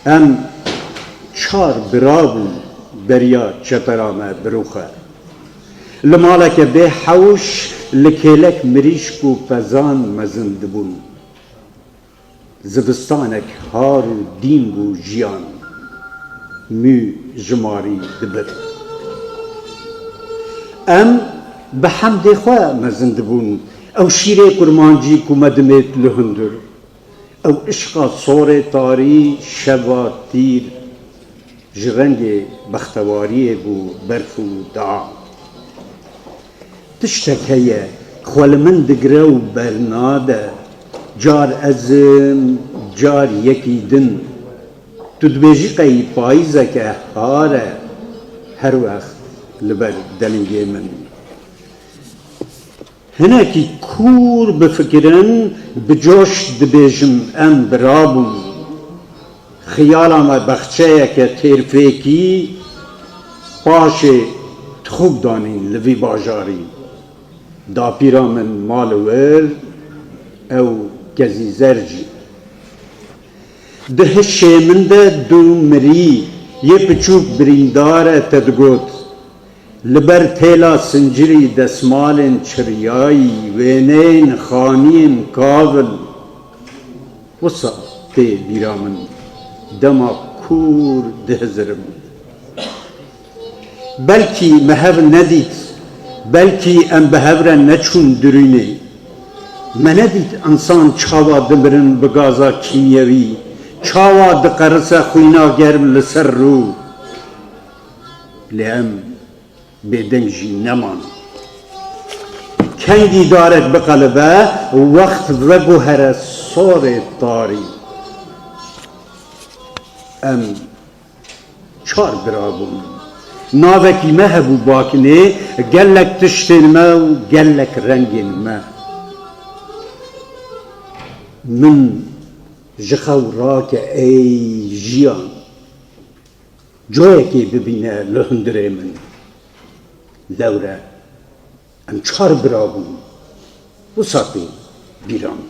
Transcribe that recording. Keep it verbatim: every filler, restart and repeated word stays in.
Em çar bira bûn, beriya çepera me birûxe. Li maleke bê hewş, li kêlek mirîşk û pezan mezin dibûn. Zivistanek har û dîn bû jiyan, mû ji marî dibir. Em bi hemdê xwe mezin dibûn, ew şîrê kurmancî ku me dimêt li hundir. Ew işqa sorê tarî, şeva tîr, ji rengê bextewariyê bû berf û dea. Tiştek heye, xwe li min digire û bernade. Car ez im, car yekî din. Tu dibêjî qey payîzeke har e, her wext li ber delingê min. Hinekî kûr bifikirin, bi coş dibêjim, em bira bûn. Xiyala me bexçeyeke têrfêkî, paşê tixûk danîn li vî bajarî. Dapîra min ma li wir, ew kezîzer jî. Di hişê min de du mirî, yê piçûk birîndar e, te digot. Li ber têla sincirî desmalên çiryayî, wêneyên xaniyên kav in. Wisa tê bîra min, dema kûr dihizirim. Belkî me hev nedît, belkî em bi hev re neçûn dirûnê. Me nedît însan çawa dimirin bi gaza kîmyewî, çawa diqerise xwîna germ li ser rû. Lê em bêdeng jî neman. Kengî darek biqelibe, wext veguhere sorê tarî. Em çar bira bûn. Navekî me hebû Bakinê, gelek tiştên me û gelek rengên me. Min ji xew rake ey jiyan. Coyekê bibîne li hundirê min. Lewre em çar bira bûn. Wisa tê bîra min.